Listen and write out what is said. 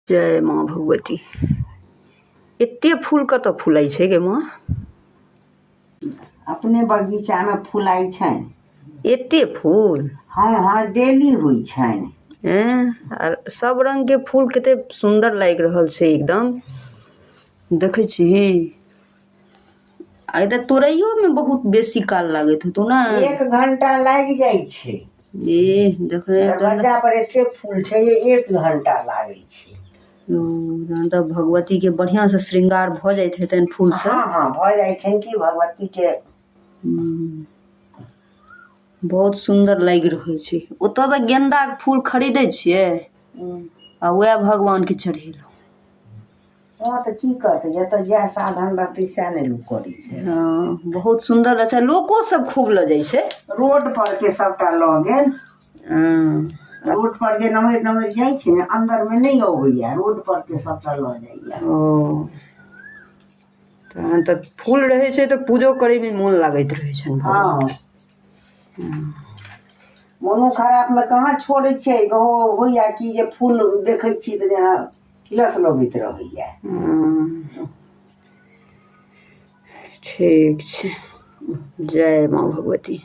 जय माँ भगवती। एते फूल कतऽ फुलाइ छै गे माँ? अपने बगीचामे फुलाइ छनि। एते फूल? हँ हँ, डेली होइ छनि। एँ, आर सब रंग के फूल कते सुन्दर लागि रहल छै एकदम। देखै छीही? आ एतऽ तोड़ैयो मे बहुत बेसी काल लागैत हेतौ ने? 1 घंटा लागि जाइ छै। ए देखै, दरवाजा पर एते फूल छै जे 1 घंटा लागै छै। ओ तहन तऽ भगवती के बढ़िआँ से श्रृंगार भऽ जाइत हेतनि फूल से। हँ हँ, भऽ जाइ छनि कि भगवती के। बहुत सुन्दर लागि रहल छै। ओतऽ तऽ गेन्दाके फूल खरीदै छियै आ वएह भगवानके चढ़ेलहुँ। हँ तऽ की करतै, जतऽ जएह साधन रहतै सएह ने लोक करै छै। हँ, बहुत सुन्दर। अच्छा, लोको सब खूब लऽ जाइ छै। रोड पर के सबटा लऽ गेल। हँ। रोड पर जे नमहर नमहर जाइ छै ने, अन्दर मे नहि अबैया, रोड पर के सबटा लऽ जाइया। ओ तहन तऽ फूल रहै छै तऽ पूजो करैमे मोन लागैत रहै छनि भगवान। हँ, मोनो खराब मे कहाँ छोड़ै छियै। होइया कि जे फूल देखै छी तऽ जेना किलस लगैत रहैया। हँ, ठीक छै। जय माँ भगवती।